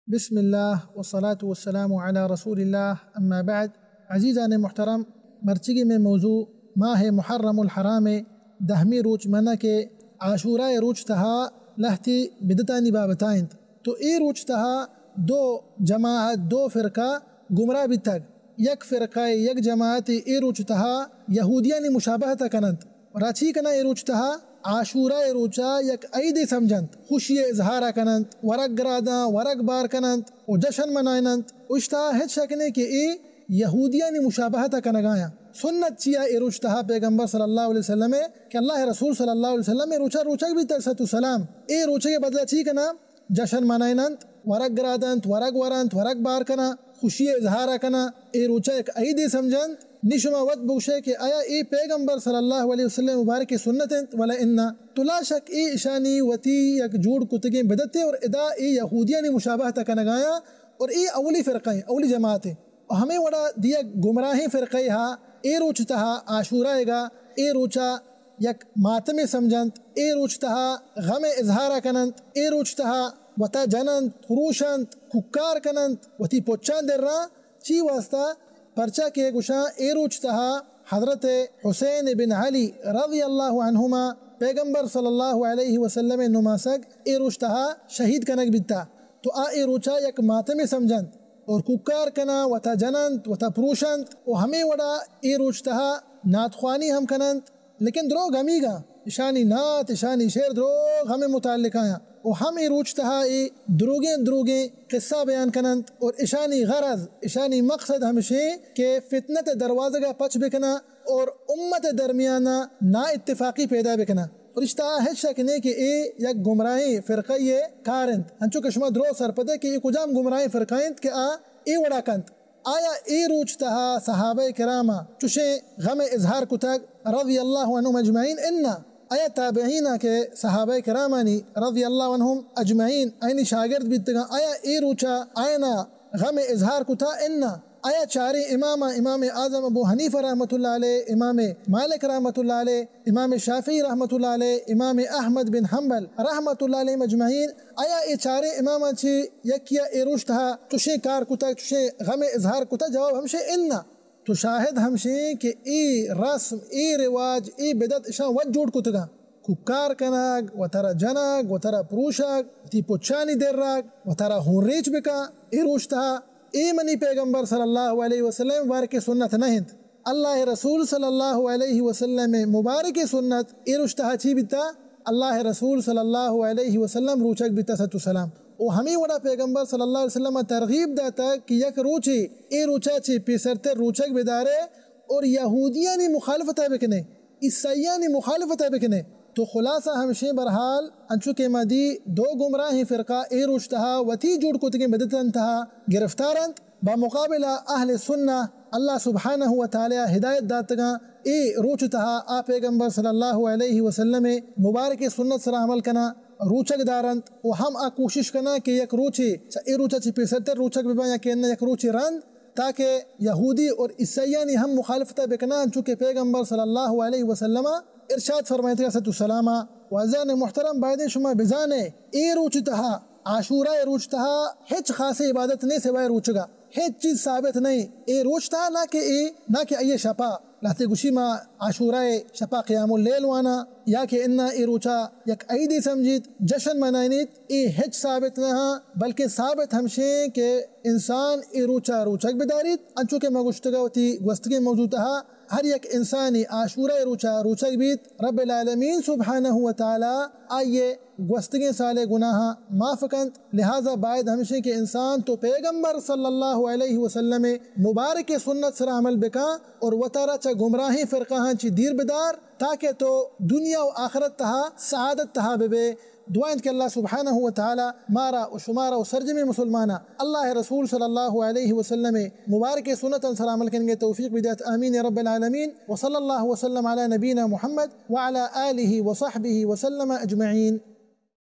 بسم اللہ والصلاة والسلام علی رسول اللہ، اما بعد۔ عزیزان محترم، مرچگی میں موضوع ماہ محرم الحرام دہمی روچ منہ کہ عاشورہ روچ تہا لہتی بدعتانی بابتا انت۔ تو اے روچ تہا دو جماعت، دو فرقہ گمراہ بیتگ۔ یک فرقہ، یک جماعت اے روچ تہا یہودیانی مشابہت کننت۔ راچی کنا اے روچ تہا عاشورہ روچا یک عیدے سمجھنت، خوشی اظہارا کننت، ورگ گراداں، ورگ بار کننت و جشن منائننت۔ اشتہا ہچ شک نے کہ اے یہودیانی مشابہت کنگایاں۔ سنت چیا اے روچ تہا پیغمبر صلی اللہ علیہ وسلم کہ اللہ رسول صلی اللہ علیہ وسلم روچا روچگ بیت علیہ الصلوۃ والسلام۔ اے روچے بدلہ چی کنا؟ جشن منائننت، ورگ گرادنت، ورگ ورنت، ورگ بار کنا، خوشی اظہار کنا، اے روچا یک عیدے سمجھنت۔ نی شما وت بگوشے کہ آیا اے پیغمبر صلی اللہ علیہ وسلم مبارک سنت انت ولا انا؟ تو لا شک اے اشانی وتی یک جوڑ کتگیں بدعتے اور ادا اے یہودیانی مشابہت کنگایاں اور اے اولی فرقہ ہیں، اولی جماعت ہیں۔ و ہمے وڑا دیگ گمراہیں فرقہ ہا اے روچ تہا عاشورہ گا اے روچا یک ماتمے سمجھنت، اے روچ تہا غم اظہارا کننت، اے روچ تہا وتا جننت، پروشنت، کوکار کننت، وتی پچاں درا۔ چی واسطہ؟ پرچا کہ گوشاں اے روچ تہا حضرت حسین بن علی رضی اللہ عنہما پیغمبر صلی اللہ علیہ وسلم نماسگ اے روچ تہا شہید کنگ بیتا، تو آ اے روچا یک ماتمے سمجھنت اور کوکار کنا، وتا جننت، وتا پروشنت و ہمے وڑا اے روچ تہا نعت خوانی ہم کننت۔ لیکن دروگ ہمیگاں، اشانی نعت، اشانی شعر دروگ ہمے متعلق آیاں و ہم اے روچ تہا اے دروگیں دروگیں قصہ بیان کننت اور اشانی غرض، اشانی مقصد ہمشیں کہ فتنت دروازگا پچ بکنا اور امت درمیانا نا اتفاقی پیدا بکنا۔ اور اشتہا ہچ شک نے کہ اے یک گمراہیں فرقہ کار انت، انچو کہ شما درو سرپدے کہ اے کجام گمراہیں فرقہ انت کہ آ اے وڑا کنت۔ آیا اے روچ تہا صحابہ کراما چوشیں غم اظہار کتگ رضی اللہ عنہم اجمعین؟ انا۔ آیا تابعینا کہ صحابہ کرامانی رضی اللہ عنہم اجمعین آئینی شاگرد بیتگاں، آیا اے روچا آئینا غم اظہار کتا؟ انا۔ آیا چاریں اماما، امام اعظم ابو حنیفہ رحمۃ اللہ علیہ، امام مالک رحمۃ اللہ علیہ، امام شافعی رحمۃ اللہ علیہ، امام احمد بن حنبل رحمۃ اللہ علیہ اجمعین، آیا اے چاریں اماماں چہ یکیا اے روچ تہا چوشیں کار کتگ، چوشیں غم اظہار کتگ؟ جواب ہمشیں انا۔ تو شاہد ہمشیں کہ اے رسم، اے رواج، اے بدعت اشاں وت جوڑ کتگاں۔ کوکار کنگ، وترا جنگ، وترا پروشگ، وتی پچانی درگ، وترا ہون ریچ بکن، اے روچ تہا اے منی پیغمبر صلی اللہ علیہ وسلم مبارک سنت نہ انت۔ اللہ رسول صلی اللہ علیہ وسلم مبارک سنت اے روچ تہا چی بیتا؟ اللہ رسول صلی اللہ علیہ وسلم روچگ بیتا، صلوۃ و سلام۔ و ہمے وڑا پیغمبر صلی اللہ علیہ وسلم ترغیب داتا کہ یک روچے اے روچا چہ پیسرتر روچگ بدارے اور یہودیانی مخالفتا بکنے، عیسائیانی مخالفتا بکنے۔ تو خلاصہ ہمشیں، بہرحال انچو کہ ما دی دو گمراہیں فرقہ اے روچ تہا وتی جوڑ کتگیں بدعتاں تہا گرفتار انت، بمقابلہ اہل سنہ اللہ سبحانہ و تعالی ہدایت داتگاں، اے روچ تہا آ پیغمبر صلی اللہ علیہ وسلم مبارک سنت سرا عمل کناں، روچگ دارنت و ہم آ کوشش کناں کہ یک روچے چہ اے روچا چہ پیسرتر روچگ بباں یا کہ اناں یک روچے رند، تاکہ یہودی اور عیسائیانی ہم مخالفتا بکناں، چونکہ پیغمبر صلی اللہ علیہ وسلم ارشاد فرمائیتگا، صلوۃ و سلام۔ و عزیزان محترم، بایدیں شما بزانے اے روچ تہا، عاشورہ روچ تہا ہچ خاصیں عبادت نے سوائے روچگا۔ ہچ چیز ثابت نہیں اے روچ تہا، نہ کہ اے، نہ کہ آئی شپا۔ لہتے گوشی ما عاشورہ شپا قیام اللیل وانا یا کہ انا اے روچا یک عیدے سمجھیت، جشن منائینیت، اے ہچ ثابت نہ ہاں، بلکہ ثابت ہمشیں کہ انسان اے روچا روچگ بداریت، انچو کہ ما گوشتگا وتی گوستگیں موضوع تہا، ہر یک انسانی عاشورہ روچا روچگ بیت، رب العالمین سبحانہ و تعالی آئیے گوستگیں سالے گناہاں معاف کنت۔ لہذا باید ہمشیں کہ انسان تو پیغمبر صلی اللہ علیہ وسلم مبارک سنت سرا عمل بکاں اور وتارا چہ گمراہیں فرقہاں چی دیر بدار، تاکہ تو دنیا و آخرت تہا سعادت تہا ببے۔ دعا انت کہ اللہ سبحانہ و تعالی مارا و شمارا و سرجمیں مسلمانا اللہ رسول صلی اللہ علیہ وسلم مبارک سنتاں سرا عمل کنگے توفیق بدیات۔ آمین یا رب العالمین۔ وصلی اللہ وسلم علی نبینا محمد وعلی آلہ وصحبہ وسلم اجمعین۔